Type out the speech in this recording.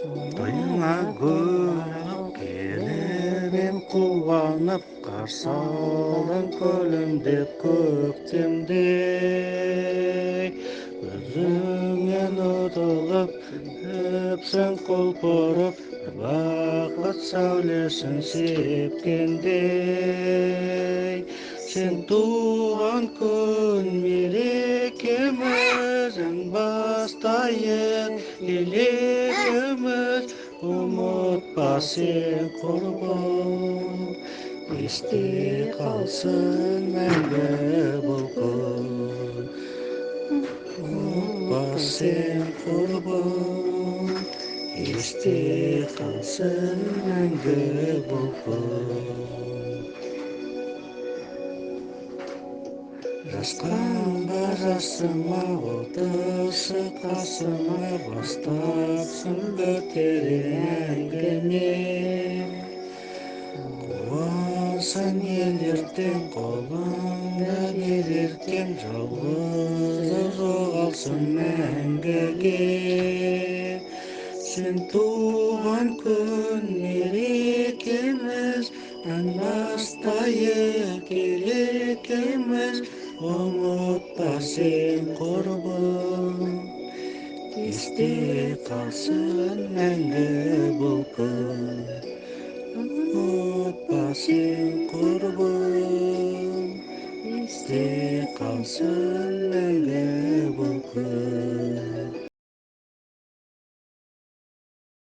Тойыңа гүл алып келіп ем қуанып, қарсы алдың күлімдеп көктемдей. Өзіңнен ұтылып, өпсең құлпырып, бақыт сәулесін сепкендей. Сен туған күн мерекеміз, ән бастайық елегіміз. Ұмытпа сен, құрбым, есте қалсын мәңгі бұл күн. Ұмытпа сен, құрбым, есте қалсын мәңгі бұл күн. Жасқанба, жасыма, отыршы қасыма, бастапсың бір терең әңгіме. Қуансаң ел ертең, қолыңды бер ертең, жалғыздық жоғалсын мәңгіге. Сен туған күн мерекеміз, ән бастайық елекеміз. Ұмытпа сен, құрбым, есте қалсын мәңгі бұл күн. Ұмытпа сен, құрбым, есте қалсын мәңгі бұл күн.